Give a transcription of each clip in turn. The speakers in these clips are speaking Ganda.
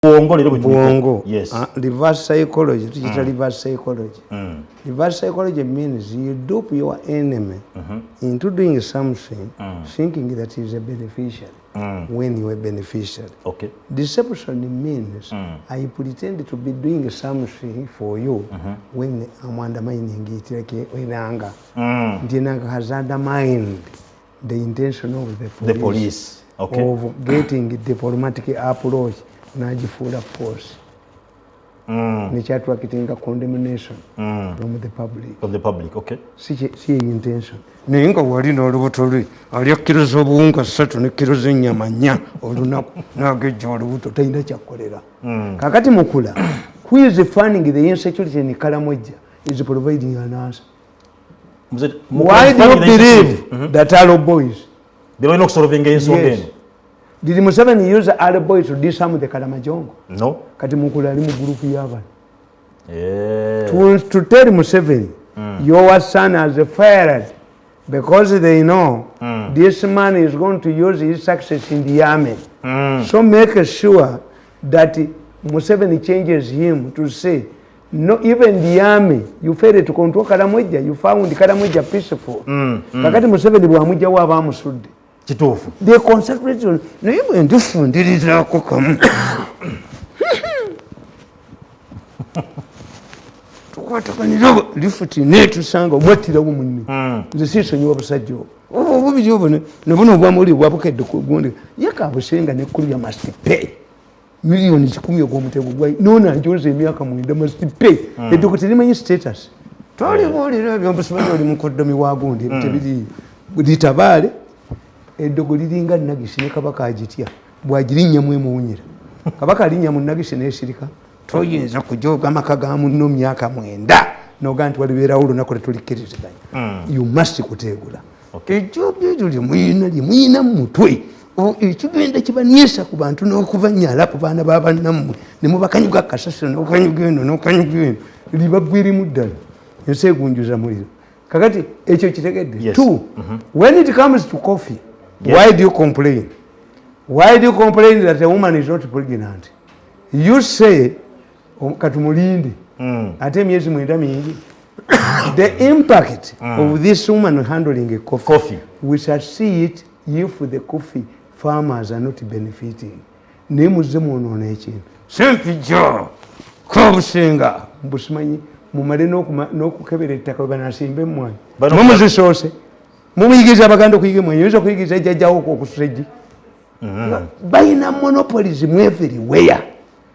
Bwongo leero bwe tuliko. Bwongo. Yes. Reverse psychology tukiyita reverse psychology. Reverse psychology means you dupe your enemy into doing something, thinking that is a beneficiary when you are beneficiary. Deception means I pretend to be doing something for you when I'm undermining it, like Enanga. Nti Enanga has undermined the intention of the police, The police. Okay. of getting diplomatic approach, n'agifuula force, nekyattractinga condemnation from the public. From the public. Okay. Si ye intention, naye nga wali n'olubuto lwe alya kiro z'obuwunga 3 ne kiro z'ennyama 4 olunaku, n'agejja olubuto, talina kyakkolera. Kakati Mukula, who is funding the insecurity in Karamoja, is providing an answer. Why do you believe that Arrow Boys Bebalina okusolvinga ensonga Yes. eno? Did Museveni use Arrow Boys to disarm the Karamajongo? No. Kati Mukula ali mu gurupu y'abantu to tell Museveni, your son has failed, because they know this man is going to use his success in the army. So make sure that Museveni changes him to say, no, even the army, you failed to control Karamoja, you found Karamoja peaceful. Kakati Museveni bw'amugjawo aba amusudde. Kituufu. They concentrate on, naye bwe ndifundirizaako kamu tukwataganira lifuti netusanga omwattirawo munne. Nze siisonyiwa busajja obwo, oba obubiri obwo nebuno obwamuli bwabukedde kugundi ye kabusenga nekulya must pay miliyoni 100 ogw'omutego gwa nona njoza emyaka 9, must pay. Edduko terimanyi status, tolibuulira ebyo mbusimanyi oli mukoddomi wa gundi, tebiriiyo. Litabaale eddogo liringa nagisi, ne Kabaka agitya, bwagirinnyamu emuwunyira. Kabaka alinnya mu nagisi nesirika. Toyinza kujoga amaka ga munno myaka 9 noga nti walibeerawo olunaku lwetulikkiriziganya. You must kuteegula ejjogo eryo lyemuyina, lyemuyina mu mutwe. Ekigenda kibaniisa ku bantu n'okubanyala ku baana babannammwe ne mubakanyuga kasasiro n'okanyuga eno n'okanyuga eno, libaggwirimu ddala. Ensi egunjuza muliro. Kakati ekyo kitegedde. Two, when it comes to coffee, why do you complain? Why do you complain that a woman is not pregnant? You say, katumulinde ate emyezi 9 mingi. The impact of this woman handling a coffee, Coffee. we shall see it if the coffee farmers are not benefiting. Naye muzze mwonoona ekintu sempijja kabusenga mbusimanyi, mumale n'okukebera ettaka webanasimba emmwanyi. Mumuzisoose mumuyigiriza Abaganda okuyiga emmwanyi, oyinza okuyigiriza jjajjawo okususa eggi. Balina monopolism everywhere,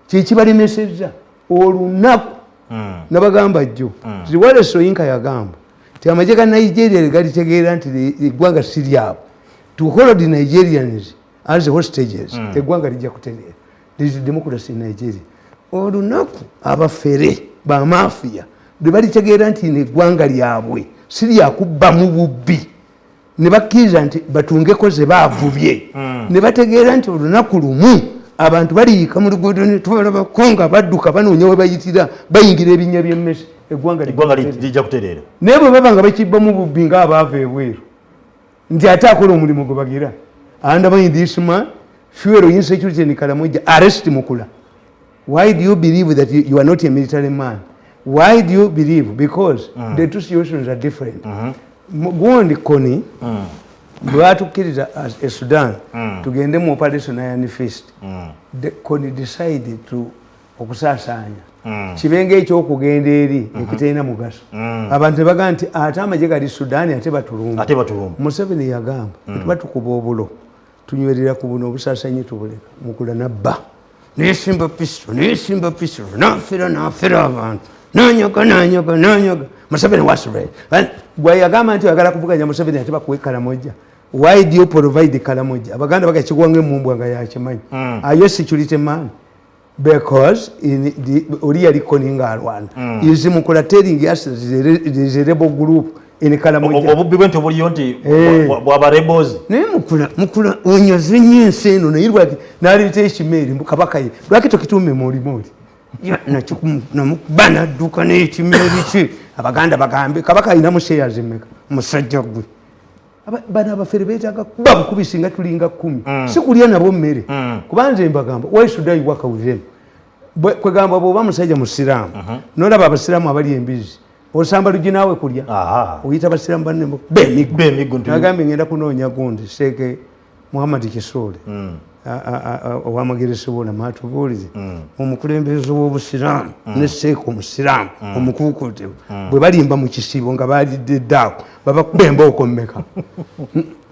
kyekibalemesezza olunaku. Nabagamba jjo, Wole Soyinka yagamba nti amagye ga Nigeria galitegeera nti eggwanga si lyabwe, to hold Nigerians as hostages, eggwanga lijja kutereera. There is democracy in Nigeria. Olunaku abafere bamafiya lwe balitegeera nti ino eggwanga lyabwe si lyakubbamu bubbi, ne bakkiriza nti batungeko ze baavubye, ne bategeera nti olunaku lumu abantu baliyiika mu luguudo ne tubalabako nga badduka banoonya we bayitira bayingira ebinnya by'emmese, eggwanga eggwanga lijja lijja kutereera. Naye bwe baba nga bakibbamu bubbi ng'abaava ebweru nti ate akola omulimu gwe bagira undermine this man, fuel insecurity in Karamoja, arrest Mukula. Why do you believe that you are not a military man? Why do you believe? Because the two situations are different. Gundi Kony bwe batukkiriza as a Sudan tugende mu Operation Iron Fist, the Kony decided to okusaasaanya kibenga ekyokugenda eri ekitalina mugaso. Abantu tebagaa nti ate amagye gali Sudan ate batulumba. Ate batulumba. Museveni yagamba, tuba tukuba obulo tunywerera ku buno, obusaasanyi tubuleka. Mukula nabba nesimba pistol, nesimba pistol, nafera nafera abantu, nanyaga nanyaga nanyaga. Museveni wasre gwe yagamba nti oyagala kuvuganya Museveni ate bakuwe Kalamoja. Why do you provide Kalamoja? Abaganda bagakigwanga emumbwa nga yakimanyi. Are you security man? Because in the, oli yali Kony nga alwana, is Mukula telling us there is a rebel group in Kalamoja? Obubbi bwe nti obuliyo nti Eh. bwaba rebels. Naye Mukula, Mukula onyaze nnyo ensi eno, naye lwaki naleeta ekimeeri mbu Kabaka ye? Lwaki tokituume molimoli namukuba nadduka n'ekimeeri ki? Abaganda bagambe Kabaka alinamu shares mmeka? Musajja gwe. Bano abafere beetaaga kuba bukubi singa tulinga 10, si kulya nabo mmere. Kuba nze mbagamba, why should I work with them? Kwegamba bw'oba musajja musiraamu, nolaba abasiraamu abali embizi, osamba lugi naawe kulya, oyita basiraamu banne Bemiggo. Nagambye ngenda kunoonya gundi Sheikh Muhammad Kisuule owamageresebwola matubuulize omukulembeze w'obusiraamu ne seeka omusiraamu omukuukuutivu bwe balimba mu kisiibo nga balidde eddaaku, babakuba embooko mmeka?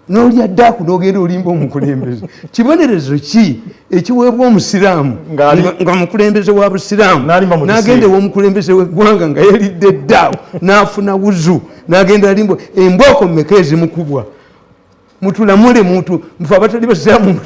N'olya ddaaku n'ogenda olimba omukulembeze, kibonerezo ki ekiweebwa omusiraamu nga mukulembeze wa busiraamu N'alimba mu n'agenda kisiibo? ew'omukulembeze w'eggwanga nga yalidde eddaaku n'afuna wuzu n'agenda alimba, embooko mmeka ezimukubwa? Mutulamule, mutu nfe abatali basiraamu,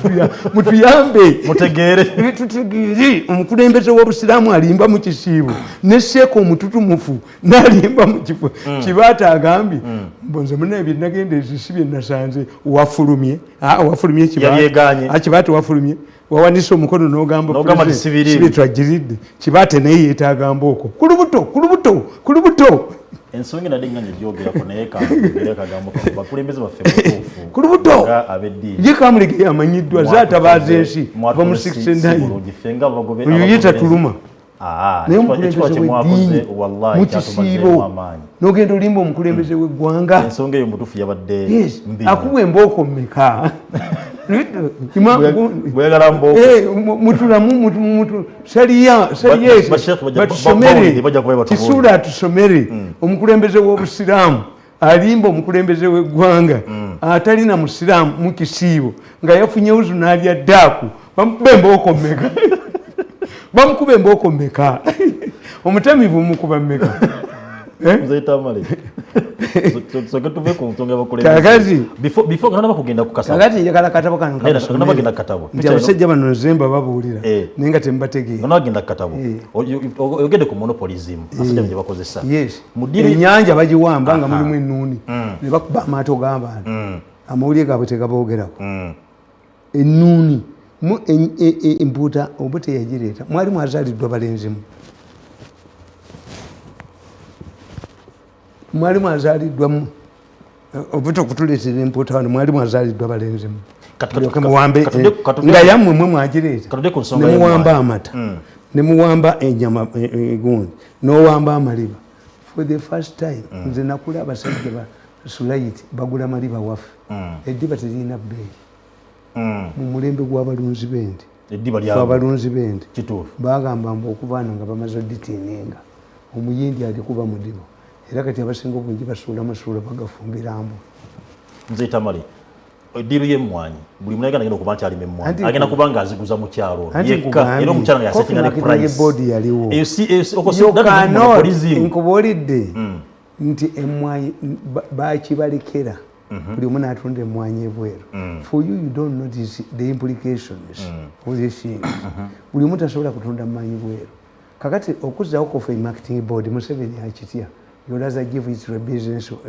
mutuyambe. Mutegeere. Tutegeere, omukulembeze w'obusiraamu alimba mu kisiibo ne seeka omututumufu n'alimba mu kifo. Kibaata agambye mbu nze munaye byenagenda ezisi byenasanze wafulumye. Ah, wafulumye Kibaata. Yabyegaanye. Ah, Kibaata wafulumye, wawanise omukono n'ogamba N'ogamba nti President, sibiriimu. sibi twagiridde. Kibaate naye yeetaaga mbooko ku lubuto, ku lubuto, ku lubuto. Ensonga enadde nga ngegyogerako, naye kangere akagambo kamu, bakulembeze baffe mutuufu Ku lubuto. nga ab'eddiini. Ye Kamulegeya amanyiddwa zaatabaaza ensi va mu Si 69. bulungi ffe nga Oyo ye tatuluma. Naye ekikolwa omukulembeze kye mwakoze, w'eddiini wallahi mu kyatumazeemu kisiibo amaanyi. n'ogenda olimba omukulembeze w'eggwanga. Ensonga eyo mutuufu yabadde Yes, mbi. akuwa embooko mmeka? Bweyagala mbooko. Mutulamu saliya saliya. Basheikh batusomere. Bawulire, bajja kuba batubuulire. Kisuula atusomere, omukulembeze w'obusiraamu alimba omukulembeze w'eggwanga atalina musiraamu mu kisiibo nga yafunye wuzu n'alya ddaaku, bamukuba embooko mmeka? Bamukuba embooko mmeka? Omutamivu mukuba mmeka? Eh? Nze Tamale, soke tuve ku nsonga y'abakulembeze. Kaakati. Before nga bakugenda ku kasabo. Kakati njagala katabo kano Naye kabasomere. nabagenda ku katabo. Nti abasajja bano nze mbababuulira Eh. naye nga temubategeera. Nga nagenda ku katabo. Oyogedde ku monopolism abasajja gye bakozesa. Yes. Mu ddiini- Ennyanja bagiwamba nga mulimu ennuuni ne bakuba amaato g'abantu, amawulire gaabwe tegaboogerako. Ennuuni empuuta oba teyagireeta, mwali mwazaaliddwa balenzimu, mwali mwazaaliddwamu obuta okutuleetera empuuta wano, mwali mwazaaliddwa balenzimu. Mulyoke muwambe nga yammwe mwe mwagireeta. Katudde ku nsonga Ne muwamba y'emmwanyi. amata, ne muwamba enyama, gundi n'owamba amaliba for the first time. Nze nakula abasajja ba sulayiti bagula maliba waffe, eddiba terina bbeeyi mu mulembe gw'abalunzi b'ente. Eddiba Fe lyabwe. abalunzi b'ente Kituufu. bagamba mbu okubaana nga bamaze oditiininga omuyindi alikuba mudibo, era kati abasinga obungi basuula masuula bagafumbira mbwa. Nze Tamale, eddiiru y'emmwanyi, buli munayuganda agenda okuba nti alima emmwanyi Anti agenda kuba nga aziguza mu kyalo Anti yekka, nkugambye, era omukyala nga Coffee yasettinga ne Marketing price. Board yaliwo. Eyo okwo You that is cannot, monopolism. nkubuulidde nti emmwanyi bakibalekera buli omu n'atunda emmwanyi ebweru. For you, you don't notice the implications of these things. Buli omu tasobola kutunda mmwanyi bweru. Kakati okuzzawo Coffee Marketing Board, Museveni akitya. You rather give it to a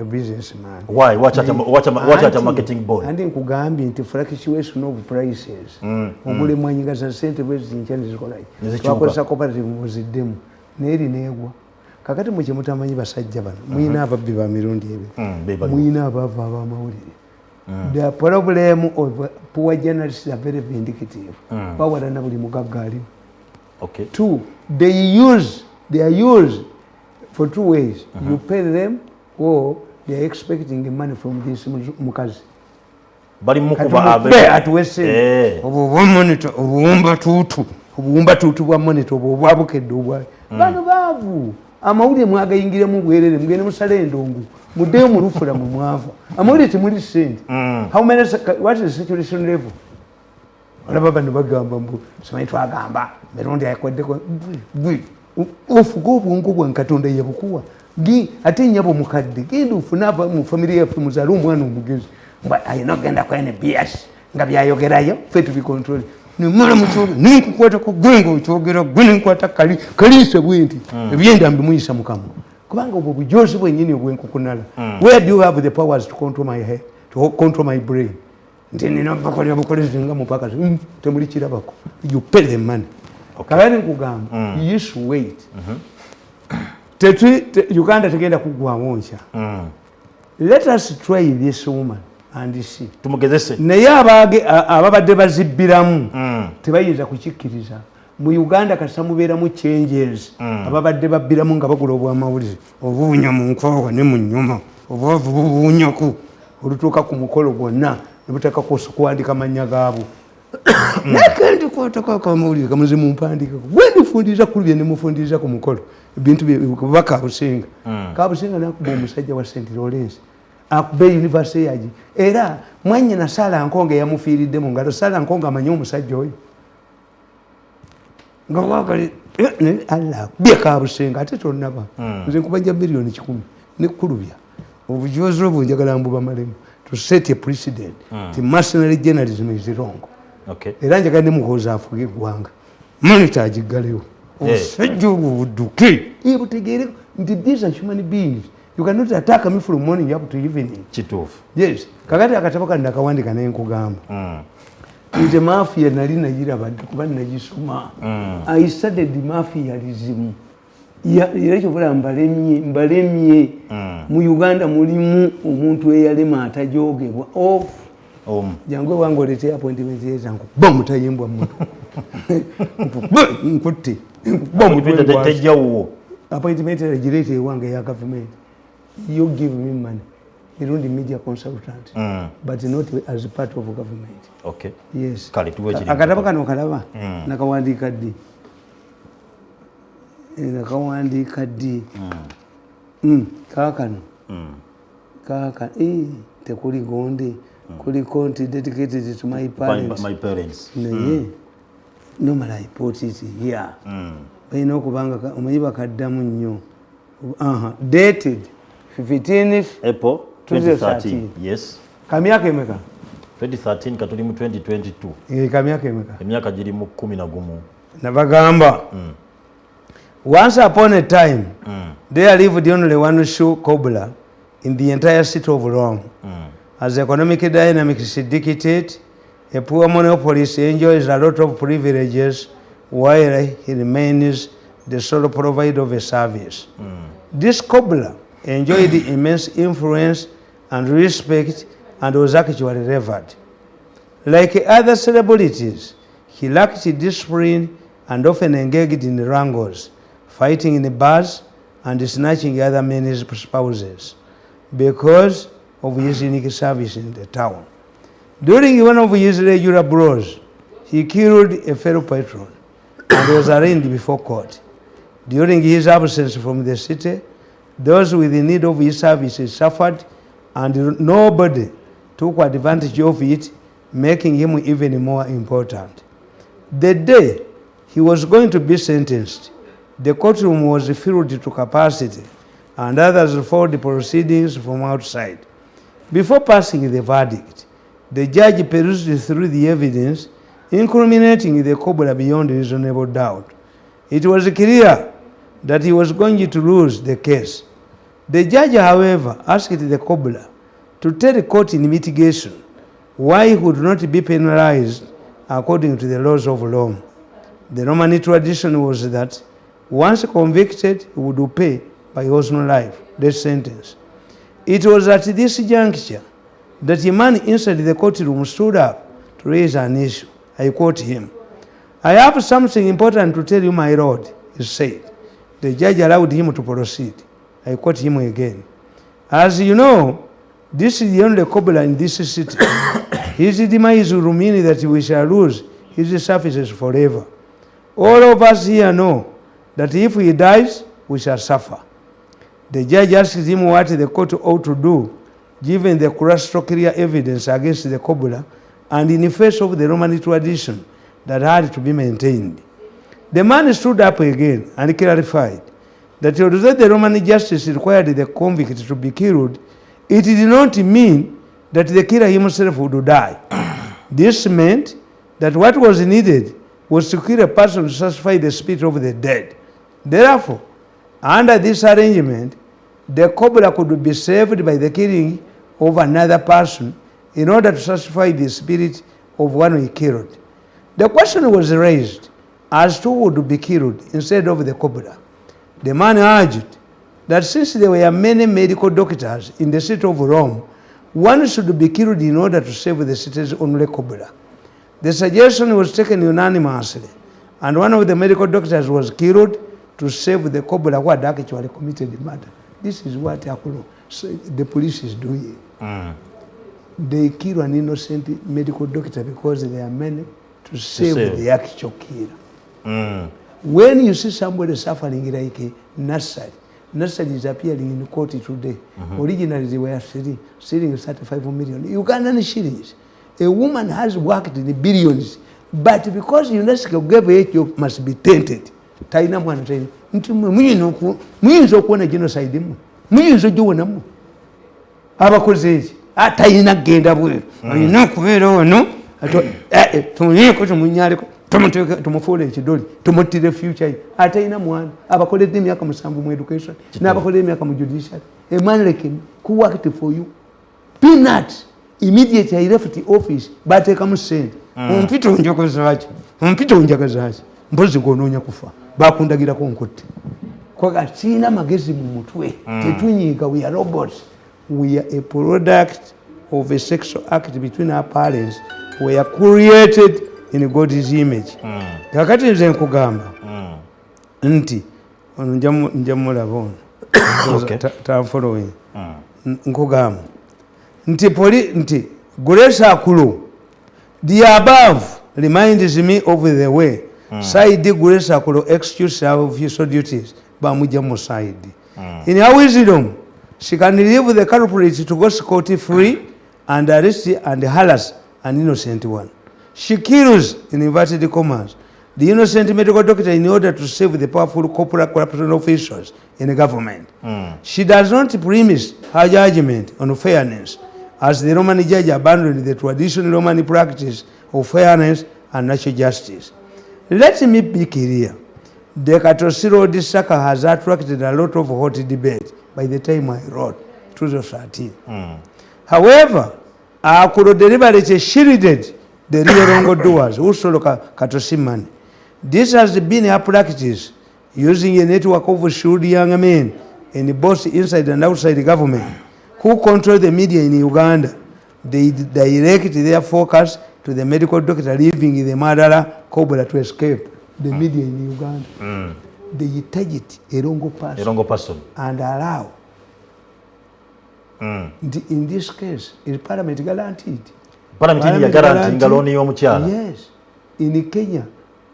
businessman. Why? Wakyatya marketing board? Anti nkugambye nti fluctuation of prices, ogula emmwanyi nga za sente bwezinkya nezikolaki. Nezikyuka. Twakozesa cooperative muziddemu naye erineegwa. Kakati mwe kyemutamanyi, basajja bano muyina ababbi ba mirundi ebiri. Be baliwo. Muyina abaavu ab'amawulire. The problem of poor journalists are very vindictive, bawalana buli mugagga aliwo. Two, they are used for two ways. You pay them or they are expecting money from this mukazi. Bali mukuba Kati atuwe sente. Obwo obwa Monitor, obuwumba tuutu, obuwumba tuutu bwa Monitor, obwo obwabukedde obwa bano baavu. Amawulire mwagayingiremu bwerere, mugende musale endongo, muddeyo mu lufula mwe mwava. Amawulire temuli sente. How many, what is the saturation level? Olaba bano bagamba mbu simanyi twagamba mirundi akwaddeko gwe ofuga obwongo bwange, Katonda yabukuwa. Ate nyabo mukadde, genda ofune ava mu famire yaffe muzaale omwana omugezi. Mbwa alina okugenda ku NBS nga byayogerayo ffe tubicontrol. Nemala mukyoge nenkukwatako gwe nga okyogera gwe nenkwata kali kaliisa bwe nti ebyenda mbimuyisa mukamwa, kubanga obwo bujozi bwennyini obwenkukunala. Where do you have the powers to control my head, to control my brain? Nti nina bakolera bukolezi nga mupaka. Temuli kirabako. You pay the money. Kakati nkugamba, you should wait. Uganda tegenda kuggwawo nkya. Let us try this woman and see. Tumugezese. Naye ababadde bazibbiramu tebayinza kukikkiriza. Mu Uganda kasita mubeeramu changes, ababadde babbiramu nga bagula obwamawulire obubunya mu nkwawa ne mu nnyuma, obwavu bubuunyako, olutuuka ku mukolo gwonna ne buteeka kuwandika mannya gaabwo. Naye kendikwatako akamawulire kamuze mumpandikako, gwendifundiriza kulubye nemufundiriza ku mukolo ebintu kuba Kabusinga. Kabusinga nakuba omusajja wa St Lawrence, akuba university yagi, era mwanyina Sala Nkonge yamufiiridde mu ngalo. Sala Nkonge amanyi omusajja oyo nga wakali alla akubye Kabusenga, ate tonnaba. Nze nkubanja 100 million nekulubya obujozi obwo, njagala mbubamalemu to set a precedent ti mercenary journalism is wrong. Era njagala ne Muhoozi afuge eggwanga, Monitor agiggalewo, obusajja obwo budduke, butegeere nti these are human beings. You cannot attack me from morning up to evening. Kituufu. Yes, kakati akatabo kano nakawandika nenkugamba nze mafia nali nagiraba dda kuba nagisoma. I studied mafialism. Era kyovula mbalemye, mbalemye. Mu Uganda mulimu omuntu eyalema atajogebwa. Oh, Omu. Jangu ewange olete appointment yeza, nkuba omutayimbwa mutu, nkutte, nkuba omutwe. Tejjawuwo. Appointment gireeta ewange eya government. You give me money, Mirundi media consultant, but not as part of government. Yes. Kale, tuwe kiri. Akatabo kano kalaba nakawandiika ddi? Nakawandiika ddi? Kaakano kaaka tekuli gonde, kuliko nti dedicated to my parents. My parents. Naye normally I put it here. Balina okubanga omanyi bakaddamu nnyo. Aha, dated 15th April 2013. 2013, yes. Kamyaka emeka? 2013, katuli mu 2022. Kamyaka emeka? Emyaka giri mu 11. Nabagamba, once upon a time there lived only one shoe cobbler in the entire city of Rome. As economic dynamics dictate, a poor monopolist enjoys a lot of privileges while he remains the sole provider of a service. This cobbler enjoyed immense influence and respect and was actually revered. Like other celebrities, he lacked discipline and often engaged in wrangles, fighting in bars and snatching other men's spouses because of his unique service in the town. During one of his regular brawls, he killed a fellow patron and was arraigned before court. During his absence from the city, those with the need of his services suffered, and nobody took advantage of it, making him even more important. The day he was going to be sentenced, the courtroom was filled to capacity, and others followed the proceedings from outside. Before passing the verdict, the judge perused through the evidence incriminating the cobbler beyond reasonable doubt. It was clear that he was going to lose the case. The judge, however, asked the cobbler to tell the court in mitigation why he would not be penalized according to the laws of Rome. The Roman tradition was that once convicted, he would pay by his own life, death sentence. It was at this juncture that a man inside the courtroom stood up to raise an issue. I quote him. "I have something important to tell you, my lord," he said. The judge allowed him to proceed. I quote him again. "As you know, this is the only cobbler in this city. His demise will mean that we shall lose his services forever. All of us here know that if he dies, we shall suffer." The judge asked him what the court ought to do, given the crystal clear evidence against the cobbler and in the face of the Roman tradition that had to be maintained. The man stood up again and clarified that although the Roman justice required the convict to be killed, it did not mean that the killer himself would die. This meant that what was needed was to kill a person to satisfy the spirit of the dead. Therefore, under this arrangement, the cobbler could be saved by the killing of another person in order to satisfy the spirit of one he killed. The question was raised as to who would be killed instead of the cobbler. The man argued that since there were many medical doctors in the city of Rome, one should be killed in order to save the city's only cobbler. The suggestion was taken unanimously, And one of the medical doctors was killed to save the cobra who had actually committed murder. This is what Akulo, the police is doing. They kill an innocent medical doctor because they are meant to save, save. The actual killer. When you see somebody suffering like a Nassali, Nassali is appearing in court today. Originally they were stealing 35 million Ugandan shillings. A woman has worked in billions, but because UNESCO gave her job must be tainted. Talina mwana, talina. Nti mmwe muyinza okuwona genocide, mmwe muyinza ogiwona, mmwe abakoze eki? Talina kugenda bweru, alina okubeera wano. Tumunyeko, tumunyaleko, tumufuule ekidoli, tumuttire future ye. Atalina mwana, abakoledde emyaka 7 mu education, n'abakoledde emyaka mu judiciary. A man like him who worked for you peanut, immediately I left the office, bateekamu sente. Ompita onjagazaki? Ompita onjagazaki? Mpozi ng'onoonya kufa, bakundagirako nkutte. Kwaga siina magezi mu mutwe. Tetunyiiga, we are robots. We are a product of a sexual act between our parents. We are created in God's image. Kakati nze nkugamba nti ono nja mulaba ono. Tanfollowing. Nkugamba nti poli nti Grace Akulo, the above reminds me of the way CID Grace Akulo executes her official duties. Bamujja mu CID. In her wisdom, she can leave the culprit to go scot free and arrest and harass an innocent one. She kills, in inverted commas, the innocent medical doctor in order to save the powerful corporate corruption officials in the government. She does not premise her judgment on fairness, as the Roman judge abandoned the traditional Roman practice of fairness and natural justice. Let me be clear. The Katosi Road saga has attracted a lot of hot debate by the time I wrote 2013. However, Akulo deliberately shielded the real wrongdoers who stole Katosi money. This has been a practice, using a network of shrewd young men in both inside and outside the government who control the media in Uganda. They direct their focus to the medical doctor, leaving the murderer Cobra to escape. The media in Uganda. They target a wrong person A wrong person. And allow. In this case, is Parliament guaranteed? Parliament ya guarantee loan y'omukyala. Yes. In Kenya,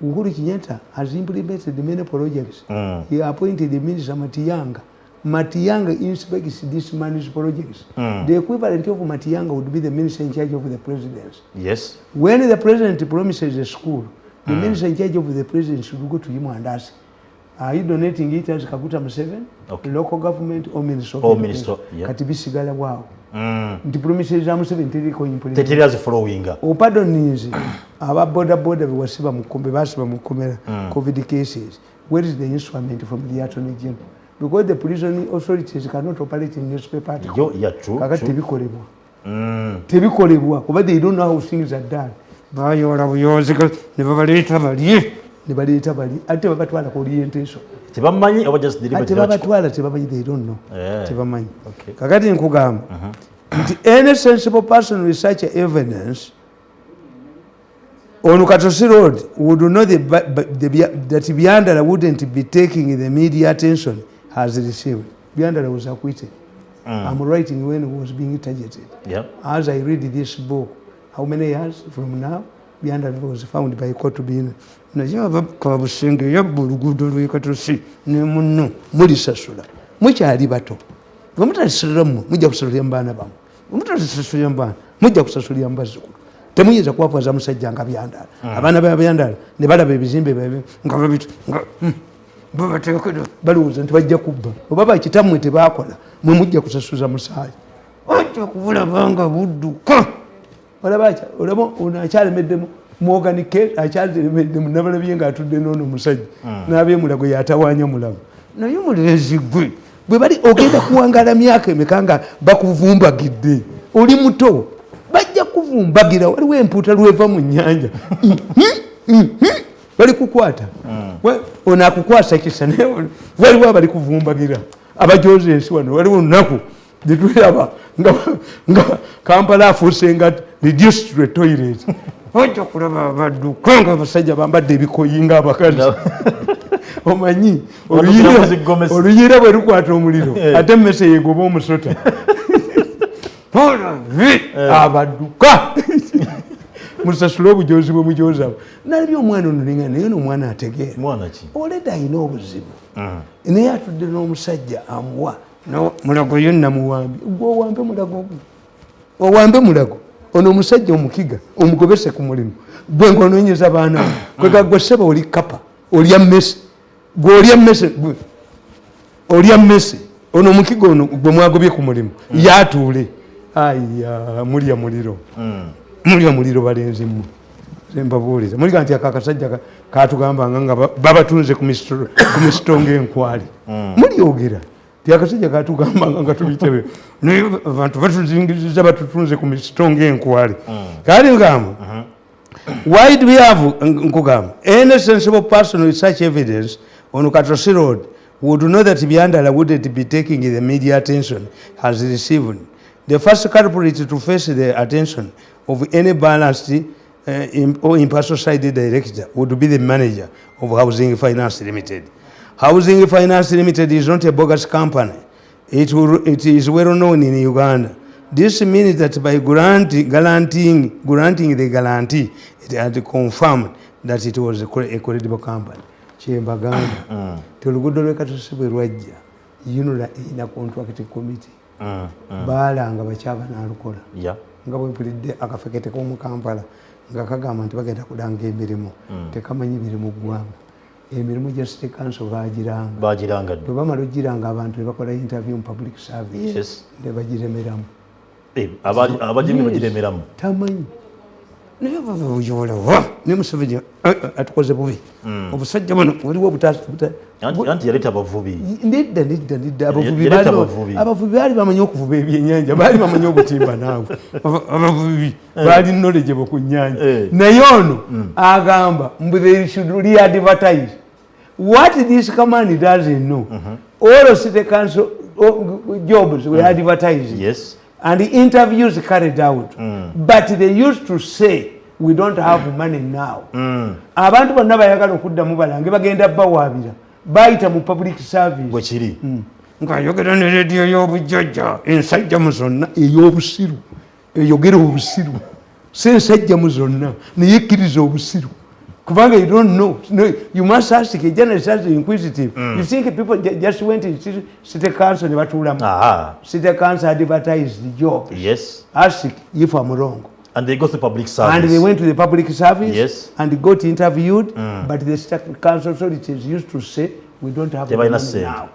Uhuru Kenyatta has implemented many projects. He appointed the minister Matiang'i. Matiang'i inspects this man's projects. The equivalent of Matiang'i would be the minister in charge of the presidency. When the president promises a school, the minister in charge of the president should go to him and ask, "Are you donating it as Kaguta Museveni, local government or minister of Or education?" minister, yeah. Kati bisigala waawo. Nti promises za Museveni teriko implement. Teteri azifollowinga. Opadoninze aba boda boda bewasiba mu kkombe, basiba mu kkomera, COVID cases. Where is the instrument from the Attorney General? Because the prison authorities cannot operate in newspaper article. Yo, yeah, true, Kakati true. tebikolebwa, tebikolebwa kuba they don't know how things are done. Bayoola buyozi ne babaleeta balye, ne baleeta bali, ate babatwala ku orientation. Tebamanyi oba just deliberate Ate babatwala tebamanyi, they don't know. Tebamanyi. Kakati nkugamba nti any sensible person with such evidence on Katosi Road would know that Byandala wouldn't be taking the media attention has received. Byandala was acquitted. I'm writing when he was being targeted. As I read this book, how many years from now, Byandala was found by court to be in. Naye Kabusenge yabba oluguudo lw'e Katosi ne munno, mulisasula. Mukyali bato. Bwe mutalisasulira mmwe, mujja kusasulira mu baana bammwe. Bwe mutalisasulira mu baana, mujja kusasulira mu bazzukulu. Temuyinza kwavuwaza musajja nga Byandala. Abaana ba Byandala ne balaba ebizimbe byabwe nga babit nga babateekedde, balowooza nti bajja kubba. Oba bakitammwe tebakola, mwe mujja kusasuza musaayi. Ojja kubulaba nga budduka. Olaba olaba ono akyalemeddemu Morgan K akyalemeddemu, nabalabye ng'atudde n'ono omusajja n'ab'emulago yatawaanya mulago. Naye mulenzi gwe bwe bali ogenda kuwangaala myaka emeka nga bakuvumbagidde? Oli muto, bajja kuvumbagira. Waliwo empuuta lweva mu nnyanja, bali kukwata. Ono akukwasa kisa, naye waliwo abali kuvumbagira abajoza ensi wano. Waliwo olunaku gyetulaba nga Kampala afuuse nga reduced to a toilet. Ojja kulaba badduka nga abasajja bambadde ebikoyi ng'abakazi. Omanyi Baddukira mu zigomesi. Oluyiira bwe lukwata omuliro, ate emmese yegoba omusota. Olabe abadduka, musasule obujozi bwe mujozi abo. Nalabye omwana ono nenga, naye ono omwana ategeera. Mwana ki? Oleda alina obuzibu, naye atudde n'omusajja amuwa. Mulago yo namuwambye. Gwe owambe Mulago, gwe owambe Mulago. Ono omusajja omukiga omugobese ku mulimu, gwe ngaonoonyeza baana bo. Kwega gwe seba oli kapa, olya mmese, gwe olya mmese, gwe olya mmese. Ono omukiga ono gwe mwagobye ku mulimu yatuule. Aya, mulya muliro, mulya muliro, balenzi mmwe. Mbabuulira muliga nti ako akasajja katugambanga nga babatunze ku misito ng'enkwale. Mulyogera ti akasajja katugambanga nga tubitebe, naye abantu batuzingiriza, batutunze ku misito ng'enkwale. Kale ngamba, why do we have, nkugamba, any sensible person with such evidence on Katosi Road would know that Byandala wouldn't be taking the media attention has received. The first culprit to face the attention of any balanced or impartial side director would be the manager of Housing Finance Limited. Housing Finance Limited is not a bogus company. It is well known in Uganda. This means that by granting the guarantee, it had confirmed that it was a credible company. Kyembagamba ti oluguudo lw'e Katosi bwe lwajja, UNRA erina contract committee, baalanga bakyaba n'alukola. Nga bwe mpulidde akafekete k'omu Kampala nga kagamba nti bagenda kulanga emirimu, tekamanyi biri mu ggwanga. Emirimu gya city council bagiranga. Bagiranga dda. Bwe bamala ogiranga, abantu ne bakola interview mu public service ne bagiremeramu. Eh, abagimu bagiremeramu. Tamanyi, naye buyola ne Museveni atukoze bubi. Obusajja buno waliwo Anti yaleeta abavubi. Nedda, nedda, nedda. Abavubi Yaleeta abavubi. Abavubi baali bamanyi okuvuba ebyenyanja, baali bamanyi obutimba. Naawe, abavubi baali knowledgeable ku nyanja. Naye ono agamba mbu they should re-advertise. What this command doesn't know, all city council jobs were advertised and the interviews carried out, but they used to say, "We don't have money now." Abantu bonna bayagala okuddamu balange, bagenda bawaabira bayita mu public service. Bwekiri. Ng'ayogera ne rediyo y'obujjajja ensajja mu zonna, ey'obusiru, eyogera obusiru, si ensajja mu zonna, naye ekkiriza obusiru, kubanga you don't know. No, you must ask a journalist as inquisitive. You think people just went in city council ne batuulamu? City council advertised the job. Ask if I'm wrong. And they go to public service. And they went to the public service and got interviewed, but the city council authorities used to say, "We don't have Tebalina money ssente. now."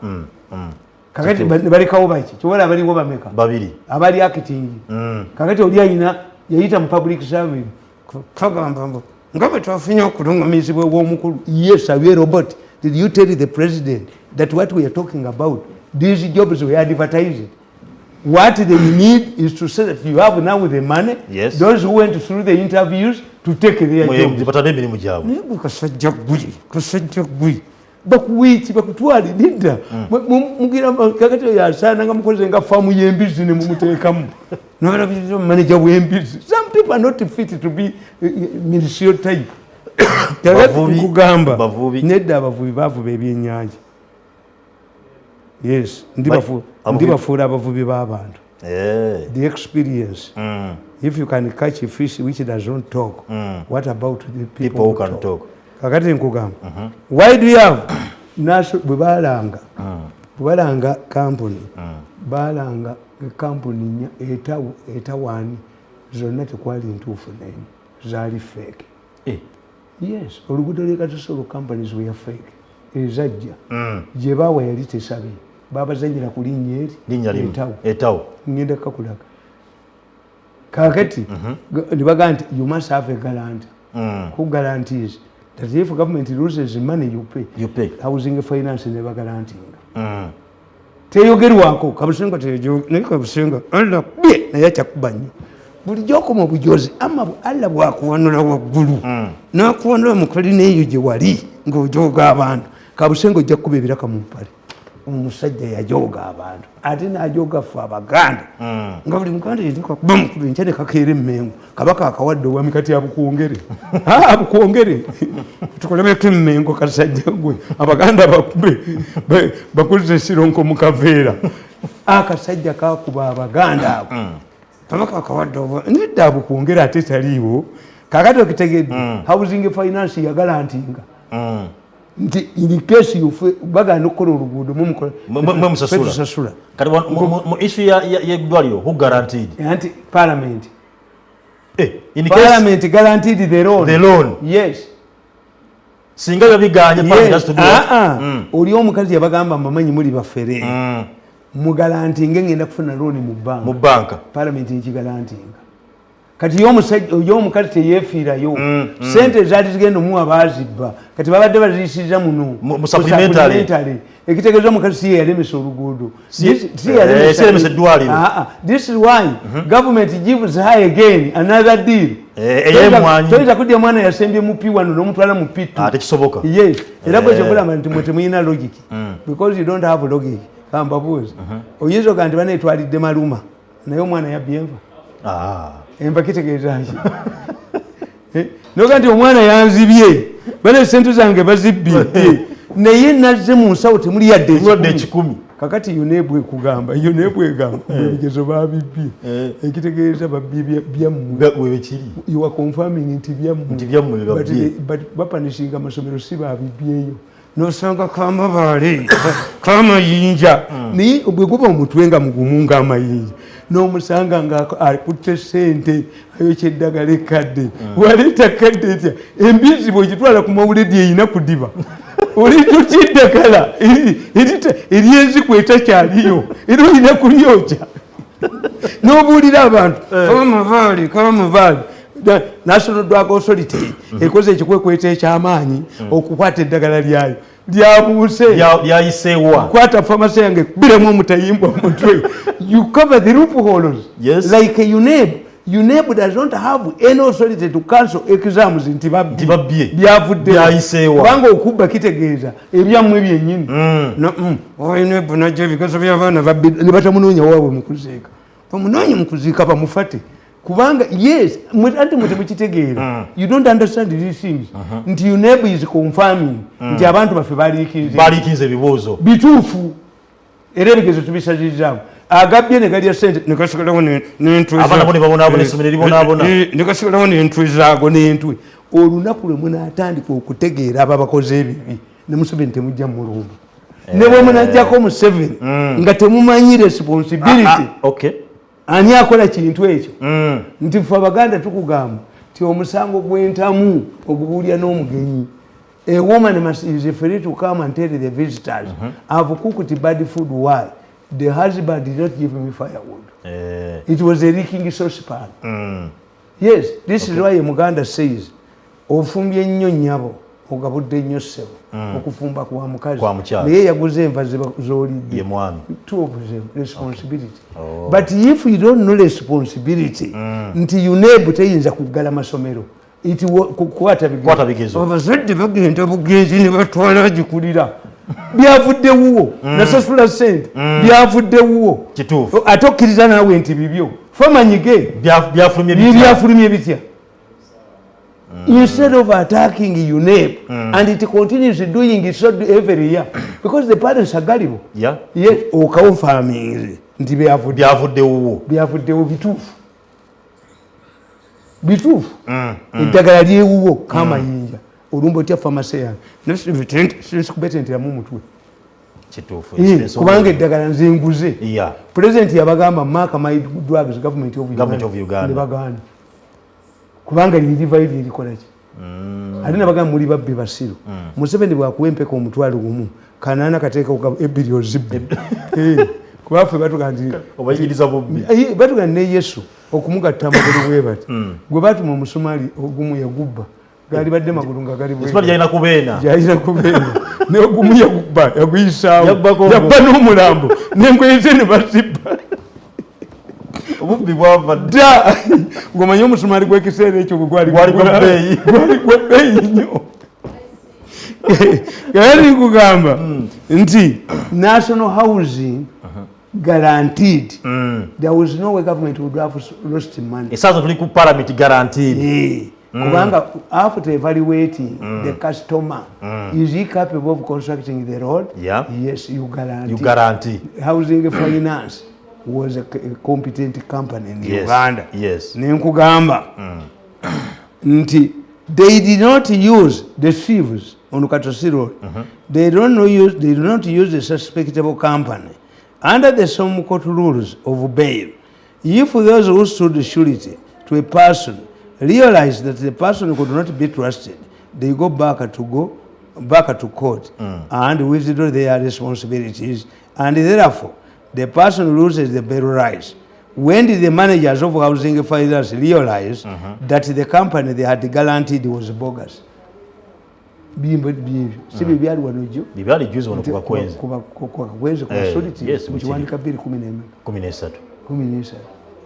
Kakati ne balekawo baki? Kiwala abaliwo bameka? Babiri. Abali acting. Kakati oli ayina yayita mu public service, kagamba mbu nga bwe twafunye okulungamizibwa ew'omukulu. Yes, abe robot, did you tell the president that what we are talking about, these jobs were advertised? What they need is to say that you have now the money, those who went through the interviews to take their jobs. Batadde emirimu gyabwe. Naye gwe kasajja gwe, kasajja gwe, bakuwiiki bakutwale nedda. Mugira kakati oyo asaana nga mukoze nga faamu y'embizi ne mumuteekamu nobalabiriza maneja w'embizi. Some people are not fit to be ministerial type. Kakati Bavubi. nkugamba, Bavubi. nedda, abavubi bavuba ebyennyanja. Yes, ndibafuula abavubi b'abantu. The experience, if you can catch a fish which does not talk, what about the people, People who can talk? Kakati nkugamba, why do you have naso? Bwe balanga kampuni, balanga kampuni nnya, etawaani zonna tekwali ntuufu nemu, zaali fake. Yes, oluguudo lw'e Katosi, companies were fake. Ezajja gye baawa yali tesabye, babazanyira ku linnya eri. Linnya limu. Etawo. Etawo. Ngenda kakulaga. Kakati ne bagamba nti you must have a guarantee who guarantees that if government loses money, you pay. You pay. Housing Finance ne bagarantinga. Teyogerwako Kabusenga, naye Kabusenga Allah kubye, naye akyakuba nnyo. Bulijjo okoma obujozi ama Allah bwakuwanula waggulu, nakuwanula mu kalina eyo gye wali ng'ojooga abantu. Kabusenga ojja kukuba ebiraka mu mpale. Omusajja yajoga abantu, ate najoga ffe Abaganda, nga buli Muganda yenekakuba mukulu enkya ne kakeera emmengo. Kabaka akawadde obwami, kati abukwongere. Ah, abukwongere, tukolebeko emmengo. Kasajja gwe, Abaganda bakube bakuze esironko mu kaveera. Akasajja kakuba Abaganda ako. Kabaka akawadde obwa nedda, abukwongere, ate taliiwo. Kakati okitegedde, housing finance yagalantinga nti in case you baganda okukola oluguudo, mumukola. Mwe musasula. Tusasula. Kati mu issue y'eddwaliro, who guaranteed? Anti parliament. Eh, in case Parliament guaranteed the loan. The loan. Yes. Singa biba biganye, parliament has to do what? Ah, ah. Oli omukazi yabagamba, mbamanyi muli bafere, mugalantinge, ngenda kufuna loan mu banka. Mu banka. Parliament ekigalantinga. Kati ye omukazi teyeefiirayo. Sente ezaali zigenda omuwa baazibba, kati babadde baziyisiriza muno. Mu supplementary. Supplementary. Ekitegeeza omukazi si ye yalemesa oluguudo. Si ye Si yalemesa eddwaliro. Ah, ah. This is why government gives her again another deal. Ey'emmwanyi. Toyinza kudya mwana yasembye mu P1 n'omutwala mu P2. Ah, tekisoboka. Yes, era bwe kyogulamba nti mwe temulina logic, because you don't have logic. Kambabuuzi, oyinza oga nti baneetwalidde maluma, naye omwana yabbye enva? Ah. Enva kitegeeza ki? Eh, noga nti omwana yanzibye, bane sente zange bazibbye, naye nazze mu nsawo temuli yadde Yadde ekikumi. Ekikumi. Kakati UNEB ekugamba, UNEB egamba ebigezo babibbye, ekitegeeza babbye byammwe. Webekiri. You are confirming nti byammwe. Nti byammwe bye babbye. But bapanishinga amasomero, si babibbyeyo. Nosanga kamabaale kamayinja, naye bwe guba omutwe nga mugumu ng'amayinja, n'omusanga nga akutte sente, ayokya eddagala ekkadde. Waleeta kadde etya? Embizi bw'ogitwala ku mawuledi erina kudiba, oleeta otya eddagala eryenziku etakyaliyo, era olina kulyokya n'obuulira abantu kamabaale kamabaale. National Drug Authority ekoze ekikwekweto ekyamaanyi okukwata eddagala lyayo lyabuuse. Lyayiseewa. Kwata famasi yange, kubiremu omutayimbwa mutwe. You cover the loopholes. Like UNEB. UNEB does not have any authority to cancel exams nti Nti babbye. Byavudde. Byayiseewa. Kubanga okubba kitegeeza ebyammwe byennyini. UNEB najja ebigezo by'abaana babbi ne batamunoonya waabwe mu kuziika, bamunoonye mu kuziika bamufate. Kubanga yes, anti mwe temukitegeera, you don't understand these things, nti UNEB is confirming nti abantu baffe baliikiriza. Baliikinze ebibuuzo. Bituufu, era ebigezo tubisazizaamu. Agabbye ne galya sente negasigalawo n'entwe. Abaana bo ne babonaabona, essomero libonaabona. Negasigalawo n'entwe zaago n'entwe. Olunaku lwe munaatandika okutegeera aba bakoze ebibi, ne Museveni temujja mulumba, ne bwe munajjako Museveni nga temumanyi responsibility. Ah, okay. Ani akola kintu ekyo? Nti ffe Abaganda tukugamba ti omusango gw'entamu ogubuulya n'omugenyi. A woman must is free to come and tell the visitors, "I've cooked bad food. Why? The husband did not give me firewood." It was a leaking saucepan. Yes, this is why Muganda says, ofumbye nnyo nnyabo, ogabudde nnyo ssebo. Okufumba kwa mukazi. Kwa mukyala. Naye yaguze enva z'olidde. Ye mwami. Two of them responsibility. But if you don't know responsibility, nti UNEB teyinza kuggala masomero, kukwata Kukwata bigezo. Abazadde bagenda bugenzi ne batwala gikulira, byavudde wuwo, nasasula sente, byavudde wuwo. Kituufu. Ate okkiriza naawe nti bibyo, famanyige. Byafulumye bitya? Byafulumye bitya? Instead of attacking UNEB, and it continues doing it so every year because the parents are gullible. Yes, okaconfirminze nti byavudde. Byavudde wuwo. Byavuddewo, bituufu, bituufu. Eddagala lyewuwo kamayinja, olumba otya famasi yange? Sikubetenteramu omutwe. Kituufu. Kubanga eddagala nze nguze. Pulezidenti yabagamba, "Mark my drugs, government of Government of Uganda." Ne bagaana, kubanga lirivayo lyerikolaki? Ate nabagamba, muli babbi basiru. Museveni bwakuwa empeka 10,000, 800 kateeka ebbiri ozibbe. Kuba ffe batuga nti Obayigiriza bubbi. Batuga ne Yesu okumugatta amagulu bwe bati, gwe batuma omusumali ogumu yagubba, gali badde magulu nga gali bwe Esumaali gyalina kubeena. Gyalina kubeena, naye ogumu yagubba, yaguyisaawo. Yabbako ogumu. Yabba n'omulambo n'engoye ze ne bazibba. Obubbi bwava dda. Dda ng'omanyi omusumaali gw'ekiseera ekyo gwe gwali Gwali gwa bbeeyi. Gwali gwa bbeeyi nnyo. Kati nkugamba nti National Housing guaranteed, there was no way government would have lost money. Esaazo tuli ku parliament, guaranteed. Kubanga after evaluating the customer, is he capable of constructing the road? Yeah. Yes, you guarantee. You guarantee. Housing Finance was a competent company in Uganda. Nenkugamba nti they did not use the thieves on Katosi Road. They don't know use, they do not use the suspectable company. Under the some court rules of bail, if those who stood surety to a person realize that the person could not be trusted, they go back to court and withdraw their responsibilities, and therefore the person loses the bail rights. When did the managers of Housing Finance realize that the company they had guaranteed was bogus? Bimbo byebyo si bye byali wano jjo? Bibyali juzi wano ku Kakwenzi. Kakwenzi ku Basoliti. Yes, mu kiwandika 214. 13. 13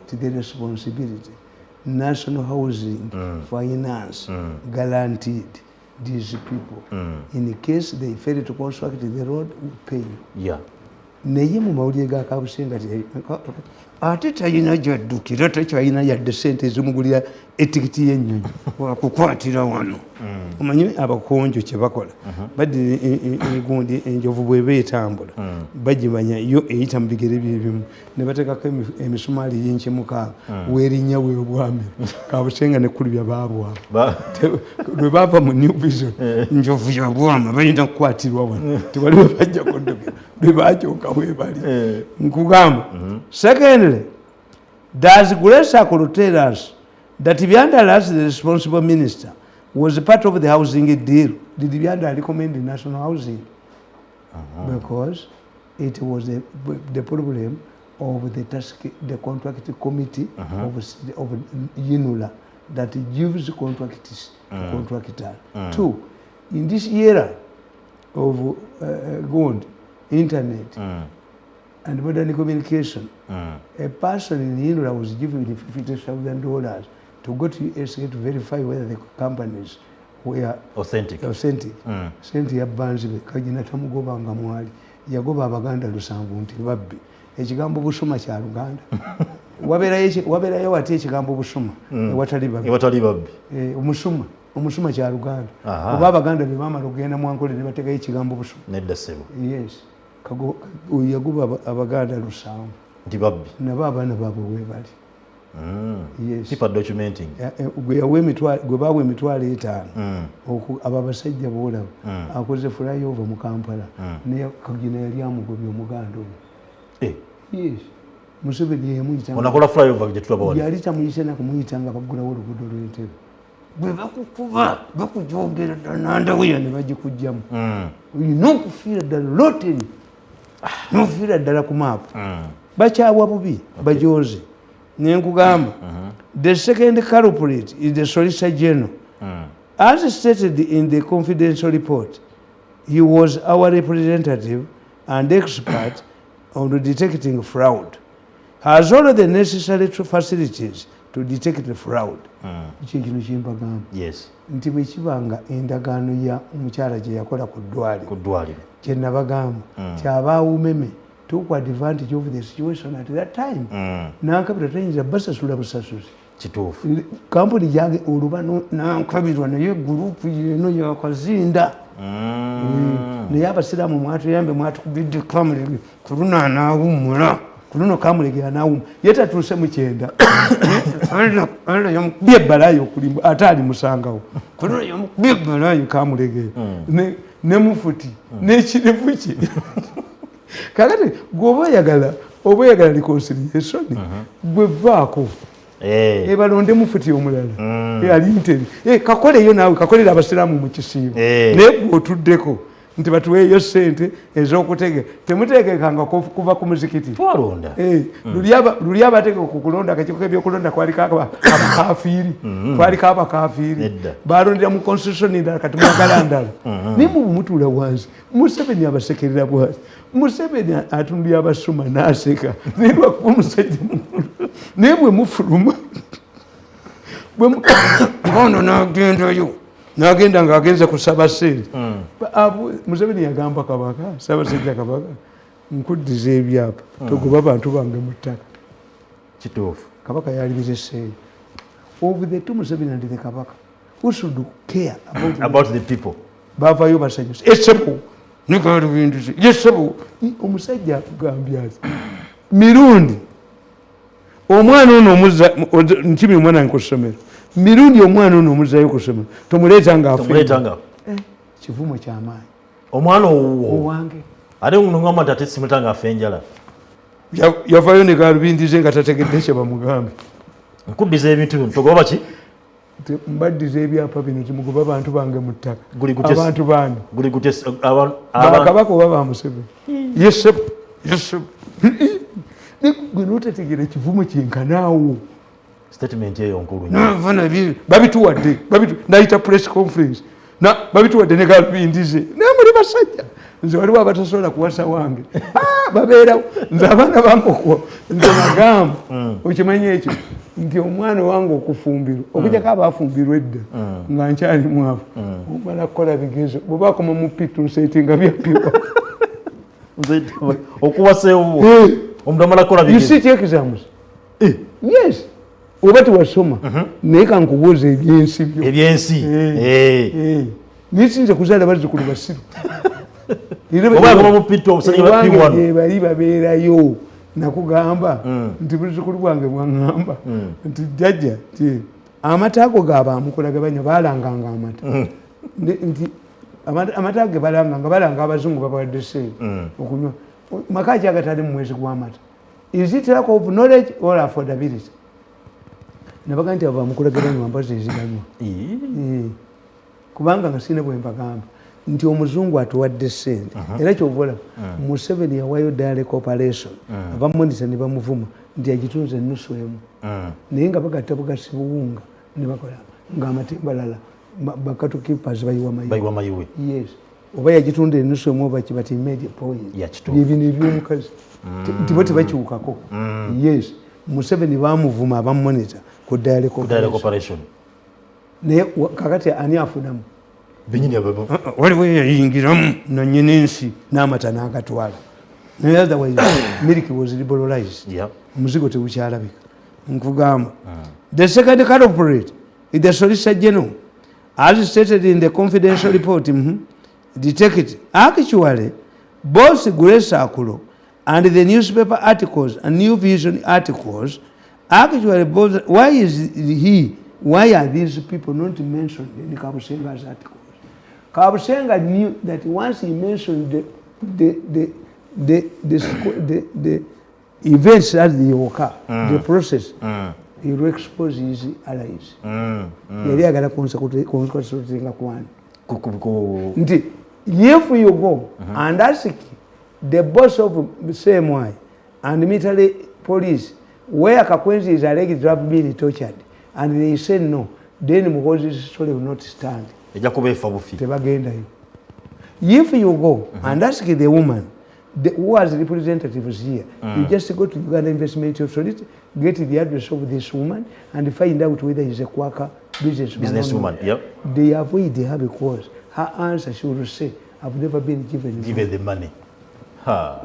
to the responsibility. National Housing Finance guaranteed these people, in case they fail to construct the road, we pay you. Naye mu mawulire ga Kabusenga ate talina gyaddukira, takyalina yadde sente ezimugulira etikiti y'ennyonyi, wakukwatira wano. Omanyi abakonjo kye bakola? Baddira egundi, enjovu bweba etambula bagimanya yo eyita mu bigere byebimu, ne bateekako emisumaali yinki 6, weerinnya weebwamira. Kabusenga nekulubya baabwama. Lwe baava mu New Vision, njovu yabwama, balina kukwatirwa wano, tewali we bajja kuddukira, lwe bakyuka webali. Nkugamba, secondly, does Grace Akol tell us that Byandala, as the responsible minister, was part of the housing deal? Did Byandala recommend the National Housing? Because it was the problem of the task, the contract committee of UNRA that gives contracts to contractors. Two, in this era of gold, internet, and modern communication, a person in UNRA was given $50,000 to go to USA to verify whether the companies were authentic. Authentic. Sente ya banzibe kagina tamugobanga mwali yagoba Abaganda 7 nti babbi. Ekigambo busuma kya Luganda. Wabeerayo wati ekigambo busuma ewatali babbi? Ewatali babbi. Eh, omusuma, omusuma kya Luganda. Oba Abaganda be bamala okugenda mu Ankole ne bateekayo ekigambo busuma? Nedda ssebo. Yes. Oyo yagoba Abaganda 7 nti babbi. Nabo abaana baabwe webali. Yes. People documenting. Gwe bawa 50,000, abo abasajja boolaba akoze flyover mu Kampala, naye Kagina yali amugobye omuganda oyo. Yes, Museveni yamuyita. Onakola flyover gye tulaba wano. Yali tamuyise nakumuyita nga baggulawo oluguudo lw'Entebe. Bwe bakukuba bakujogera ddala nandaweya ne bagikugjamu. Olina okufiira ddala rotten, nofiira ddala ku maapu. Bakyawa bubi bajoze. Nenkugamba, the second culprit is the Solicitor General. As stated in the confidential report, he was our representative and expert on detecting fraud, has all the necessary facilities to detect fraud. Ekyo kino kyembagamba nti bwe kiba nga endagaano ya omukyala gye yakola ku ddwaliro, ku ddwaliro, kyenabagamba ti abaawumeme took advantage of the situation at that time. Nankabirwa tayinza basasula busasuzi. Kampuni yange oluba Nankabirwa naye gurupu yeno yakazinda. Naye abasiraamu mwatuyambe, mwatukubidde Kamulege ku luno anaawummula, ku luno Kamulege anaawumula, ye tatuuse mu 90. Allah yamukubye ebbalayo okulimba ate alimusangawo. Ku luno yamukubye ebbalayo Kamulege ne mufuti n'ekirevu kye. Kakati gweoba oyagala, oba oyagala reconciliation, gwe vaako. Balonde mufuti omulala. Ali ntebe. Kakoleyo naawe, kakolera abasiraamu mu kisiibo. Naye gwe otuddeko nti batuweeyo sente ez'okutege, temuteekekanga kuva ku muzikiti. Twalonda. Luli abateeka ku kulonda, akakiiko k'ebyokulonda kwaliko abakafiiri, kwaliko abakafiiri. Nedda. Balondera mu constitution endala, kati mwagala ndala. Naye mubu mutuula wansi, Museveni abasekerera bwati. Museveni atundya abasuma n'aseka, naye lwakuba omusajja mukulu. Naye bwe mufuluma, ono n'agendayo. Nagenda ngaagenze kusaba sente. Museveni yagamba Kabaka, Ssaabasajja Kabaka, nkuddiza ebyapa, togoba bantu bange mu ttaka. Kituufu. Kabaka yalibizeseeyo. Of the two, Museveni and the Kabaka, who should care about, about the people? Bavayo basanyusa, esebo nekalubinduzi yesebo. Omusajja akugambye ati mirundi omwana ono omuzza nkimi, omwana ku ssomero, mirundi omwana ono omuzzayo ku ssomero, tomuleeta nga Tomuleeta nga kivumo kyamaanyi. Omwana owuwo. Owange. Ate ngamba nti ate simuleeta nga afa enjala. Yavayo ne galubindize nga tategedde kye bamugambye. Nkuddiza ebintu bino, togoba ki? Mbaddiza ebyapa bino, timugoba abantu bange mu ttaka. Guli gutya? Abantu bandi Guli gutya? Bakabaka oba ba Museveni? Yesebo, yesebo, gwe notategeera ekivumo kyenkanaawo. Statement eyo nkulu nnyo. Nafuna babituwadde, nayita press conference, babituwadde ne galubindize. Naye muli basajja, nze waliwo abatasobola kuwasa wange. Ah, babeerawo. Nze abaana bange okuwa, nze nagamba, okimanyi ekyo nti omwana wange okufumbirwa, okujjako abafumbirwa edda nga nkyali mwavu, omala kukola bigezo, bweba akoma mu P2 set nga byapiwa. Nze okuwasa ewuwo, omuntu amala kukola You bigezo. sit exams, yes, oba tewasoma, naye kankubuuza ebyensi byo. Ebyensi. Eh. Eh. Naye sinza kuzaala bazzukulu basiru. Oba yakoma mu P2, omusajja wa Ewange P1. gye bali babeerayo. Nakugamba nti buzzukulu bwange bwaŋŋamba nti jjajja ti amata ago gabamukulaga banya balanganga amata. Nti amata ago ge balanga nga balanga abazungu babawadde sente okunywa, maka ki agatali mu mwezi gw'amata? Is it lack of knowledge or affordability? Nabaga nti abo bamukulaga banywa mbazi eziganywa. Ii. Eh, kubanga nga sirina bwe mbagamba nti omuzungu atuwadde sente. Era kyova olaba Museveni yawayo Dairy Corporation, abamonita ne bamuvuma nti agitunze enusu emu, naye nga bagatta bugasi buwunga ne bakola ng'amata embalala ba cattle keepers bayiwa mayiwa. Bayiwa mayiwe. Yes, oba yagitunda enusu emu oba kiba ti made a point. Ya, kituufu. Byebino ebyomukazi nti bo tebakyukako. Yes, Museveni bamuvuma abamonita ku Dairy Dairy Corporation. Corporation. Naye kakati ani afunamu? Binyini abo. Waliwo eyayingiramu nanyini ensi n'amata n'agatwala, naye otherwise milk was liberalized. Omuzigo tegukyalabika. Nkugamba, the second culprit is the Solicitor General, as stated in the confidential report. Detected actually both Grace Akulo and the newspaper articles and New Vision articles, actually both. Why is he, why are these people not mentioned in Kabusenga's articles? Kabusenga knew that once he mentioned the events as they occur, the process, he will expose his allies. Yali agala consultinga kwani? Nti if you go and ask the boss of CMI and military police where Kakwenzi is alleged to have been tortured, and they say no, then Muhoozi's story will not stand. Ejja kuba efa bufi. Tebagendayo. If you go and ask the woman who has representatives here, you just go to Uganda Investment Authority, get the address of this woman and find out whether he's a quacker businessman or not. Businesswoman, yep. They avoid her because her answer, she will say, "I've never been given." Give the money. Ha.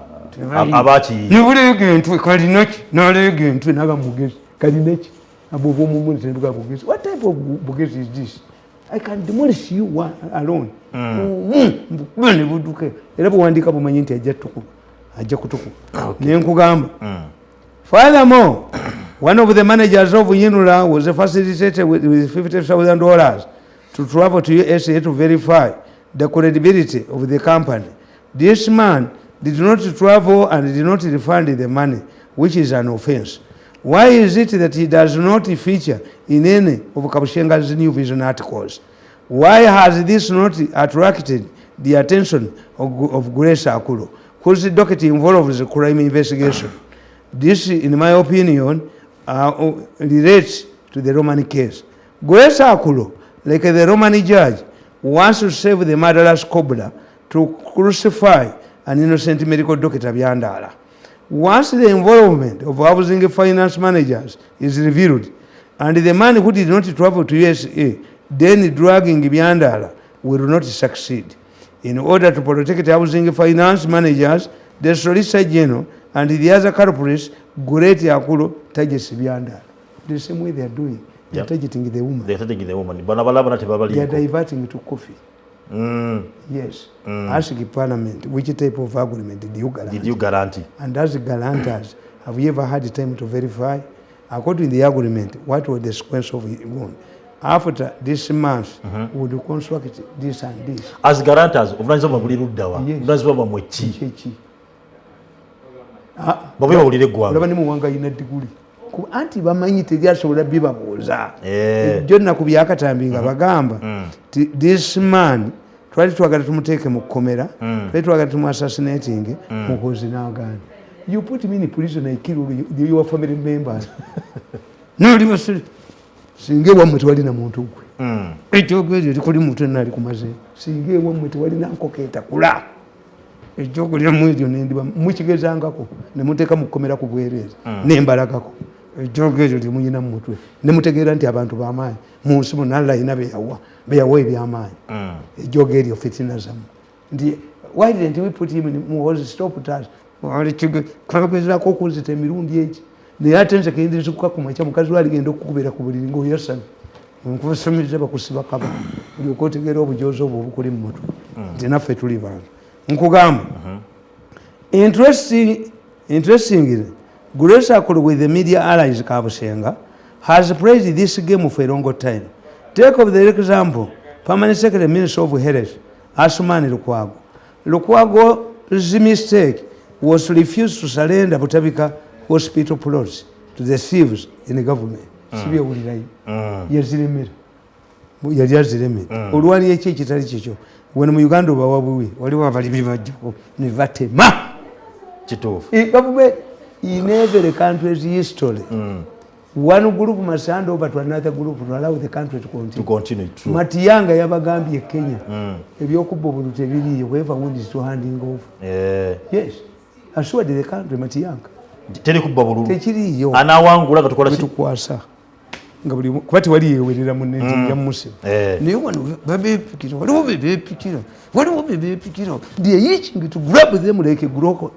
Abaki. Nibuleega entwe kalinaki, naleega entwe naga mugezi kalinaki, abo obwomumuni tebuga bugezi. What type of bugezi is this? I can demolish you one alone. Mbukube ne budduke. Era bwewandiika bumanyi nti ajja tukuba, ajja kutukuba. Naye nkugamba, furthermore, one of the managers of UNRA was facilitated with $50,000 to travel to USA to verify the credibility of the company. This man did not travel and did not refund the money, which is an offense. Why is it that he does not feature in any of Kabushenga's New Vision articles? Why has this not attracted the attention of Grace Akulo, whose docket involves a crime investigation? This, in my opinion, relates to the Roman case. Grace Akulo, like the Roman judge, wants to save the murderous cobra to crucify an innocent medical doctor, Byandala. Once the involvement of housing finance managers is revealed, and the man who did not travel to USA Then dragging Byandala will not succeed. In order to protect housing finance managers, the Solicitor General and the other culprits, Goretti Akullo targets Byandala. The same way they are doing. They are targeting the woman. They are targeting the woman. Bano abalaba They are tebabaliiko. Diverting to coffee. Yes. Ask the parliament, which type of agreement did you guarantee? Did you guarantee? And as guarantors, have you ever had time to verify? According to the agreement, what was the sequence of it gone? After this month, we would construct this and this. As guarantors, obuvunanyizibwa buli ludda wa? Yes. Obuvunanyizibwa bwammwe ki? Kyeki? Bwe bawulira eggwanga. Olaba ne Muwanga alina diguli. Anti bamanyi teryasobola bibabuuza. Eh. Jonna ku byakatambi nga bagamba ti this man twali twagala tumuteeke mu kkomera, twali twagala tumu assassinating, Muhoozi n'agaana. You put me in prison, I kill your family members. Noli basiri singa ewammwe tewalina muntu gwe ekyogeryo tekuli muntu enna ali kumaze, singa ewammwe tewalina nkoko etakula ekyokulyamu eryo nendiba mukigezangako nemuteeka mu kkomera ku bwereere nembalagako ejjogo eryo lyemuyina mu mutwe nemutegeera nti abantu bamaanyi mu nsi muno Allah alina beyawa ebyamaanyi. Ejjogo eryo fitina zammwe nti why didn't we put him in Muhoozi? Stop us. Kagezaako okunzita emirundi egi, naye ate nze kendinzikuka ku makya mukazi we aligenda okukubira ku buliri ngaoyasami nkusomeza bakusiba kaba olyoka otegeera obujozi obwo obukuli mu mutwe nti naffe tuli bantu. Nkugamba, interestingly, Grace Akullo with the media allies Kabusenga has played this game for a long time. Take of the example, Permanent Secretary, Minister of Health, Asuman Lukwago. Lukwago's mistake was to refuse to surrender Butabika hospital plots to the thieves in the government. Sibyewulirayo. Yaziremera. Yali aziremera. Olwali eki ekitali kikyo. Wano mu Uganda obawa buwi, waliwo abalimi bajjako ne batema. Kituufu. Government in every country's history, one group must hand over to another group to allow the country to continue. To continue, true. Matiang'i yabagambye e Kenya ebyokubba obululu tebiriiyo, whoever wins to handing over. Eh. Yes, assured the country, Matiang'i. Teri kubba bululu. Tekiriiyo. Anawangula nga tukola ki? Tukwasa nga buli kuba tewali yewerera munne nti nja musiba. Eh. Naye wano babepikira, waliwo bebepikira, waliwo bebepikira. They are itching to grab them like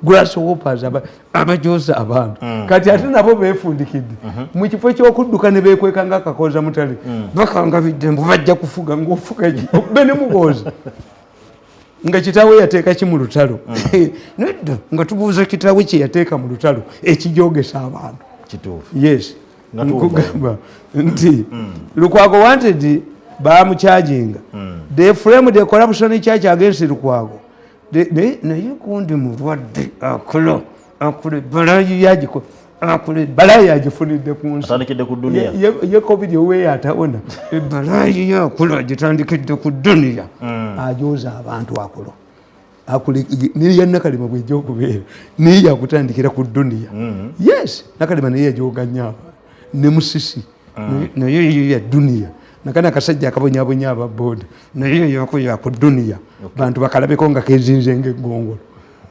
grasshoppers abajosa abantu. Kati ate nabo beefundikidde mu kifo ky'okudduka ne beekweka nga akakoza mutale, bakangabidde mbu bajja kufuga ng'ofuga ki be ne Muhoozi nga kitaawe yateeka ki mu lutalo. Nedda nga tubuuza kitaawe kye yateeka mu lutalo ekijogesa abantu. Kituufu. Yes. Nga tuwumba. Nkugamba nti Lukwago wanted bamukyajinga. They framed the corruption charge against Lukwago. Naye gundi mulwadde Akullo, Akullo balayi yagiko, Akullo balayi yagifunidde ku nsi. Atandikidde ku duniya. Ye COVID owe atawona ebalayi yakullo agitandikidde ku duniya, ajoza abantu. Akullo niya Nakalema bwejja okubeera niye yakutandikira ku duniya. Yes, Nakalema naye yajoganya abantu ne Musisi naye eyo ya duniya. Nakana akasajja akabonyabonya ababoda naye yako yaku duniya, bantu bakalabeko nga kezinze ngaeggongolo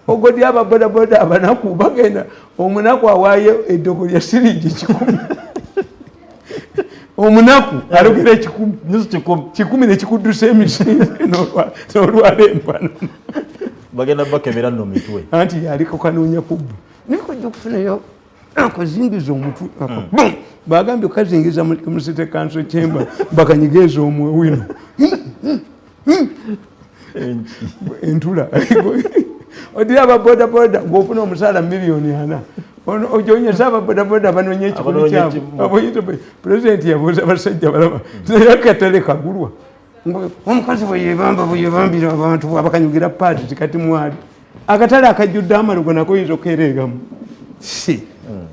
ogodi. Ababodaboda abanaku bagenda, omunaku awaayo eddogo lya siringi 100, omunaku alogera 100. Nusu 1,000. 1,000 nekikuddusa emisinde n'olwala empano. Bagenda bakebera nno mitwe. Anti yaliko kanoonya kubba naye kojja okufunayo akazingiza omutwe. Bum! Bagambye okazingiza mu city council chamber bakanyigeeza omwewino entula odira ababodaboda ng'ofuna omusaala 4 miliyoni ojonyesa ababodaboda banonye 1,000 Abanoonya kyabwe. ekimu. Pulezidenti yabuuza abasajja balaba naye akatale kagulwa. Omukazi bweyebamba bweyebambira abantu abakanyugira paati tikati mwali akatale akajjudde amalogo nako oyinza okukereegamu si.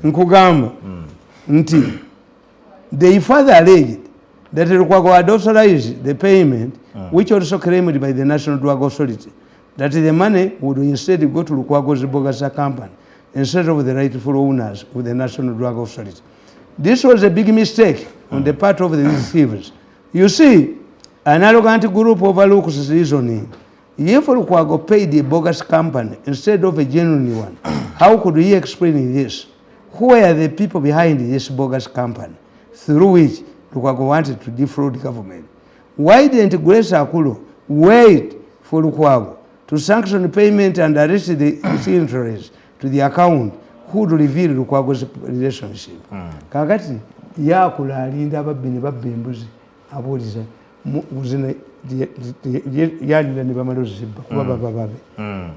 Nkugamba nti they further alleged that Lukwago had authorized the payment, which also claimed by the National Drug Authority that the money would instead go to Lukwago's bogus company instead of the rightful owners of the National Drug Authority. This was a big mistake on the part of the thieves. You see, an arrogant group overlooks reasoning. If Lukwago paid a bogus company instead of a genuine one, how could he explain this? Who were the people behind this bogus company through which Lukwago wanted to defraud government? Why didn't Grace Akulo wait for Lukwago to sanction payment and arrest the signatories to the account who would reveal Lukwago's relationship? Kakati yakula alinda ababbi ne babba embuzi, abuuliza zino yalinda ne bamala ozibba kuba baba babe.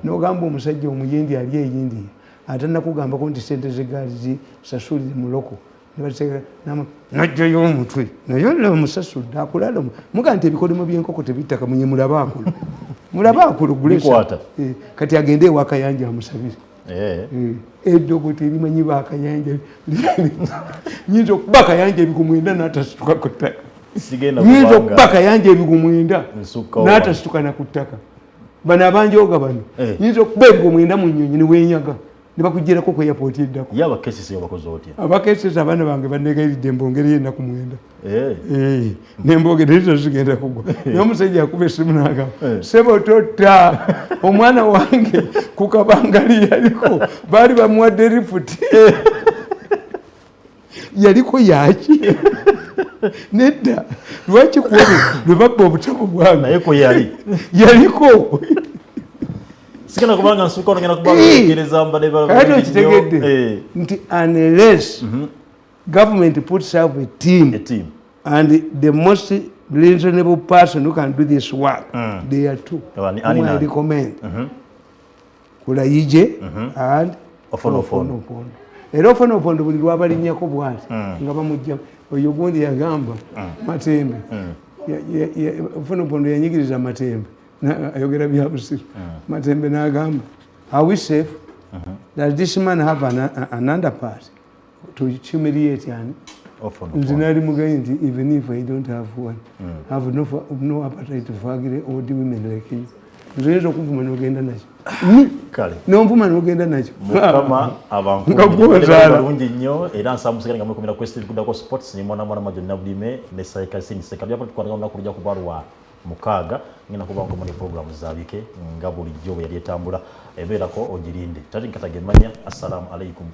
Nogamba omusajja omuyindi ali eyindiya atanakugambako nti sente zegaali zisasulire muloko, najjayo omutwe naye olaba omusasudde akulala muga nti ebikolimo byenkoko tebittaka munye mulabe akulu, mulabe akulu. Bikwata. Kati agende ewa Kayanja amusabire. Eddogo terimanyi bakayanja, nyinza okuba Akayanja ebiku 9 n'atasituka ku ttaka. Sigenda Nyinza kubanga okuba Akayanja ebiku 9 nsukkawo. n'atasituka na ku ttaka. Bano abanjoga bano, nyinza okuba ebiku 9 mu nnyonyi niwenyaga ne bakugirako ku airport eddako. Ye abakesisi bakoze otya? Abakesesa abaana bange banegayiridde mbongereyo ennaku 9. Eh. Nembogere ezo zigenda kugwa, naye omusajja akuba esimu nagamba, "Sebo, totta omwana wange ku kabangali, yaliko baali bamuwadde lifuti, yaliko yaki nedda, lwaki kuolwo lwe babba obutabo bwange?" Naye ko yali Yaliko. Sigenda kubanga nsukkawo, ngenda kubanga ntegereza mbadde Kakati okitegedde nti unless government puts up a team a team and the most reasonable person who can do this work, they are two Ani whom I nani? recommend, Kulayije and Ofono Opondo. Opondo. Era Ofono Opondo buli lwabalinnyako bwati nga bamujja oyo gundi yagamba Matembe. Ofono Opondo yanyigiriza Matembe. Ayogera bya busiru. Matembe n'agamba, "Are we safe? Does this man have an underpart to humiliate?" Ani? Ofono Nze Opondo. nali mugayi nti even if I don't have one, have no appetite for ugly old women like you. Nze oyinza okuvuma n'ogenda nakyo. Kale. N'onvuma n'ogenda nakyo. Mukama Nga gwozaala. Abankulungi nnyo era nsamusigale nga mukumira ku STV kuddako sports ne mwana mwana Major Nabulime ne Saikasini Sekabyako. Tukwatagana olunaku lujja kuba lwa 6, ngenda kuba nkoma ne program zabike nga bulijjo bwe yali etambula, ebeerako ogirinde tati nkatagemanya. Assalamu alaikum.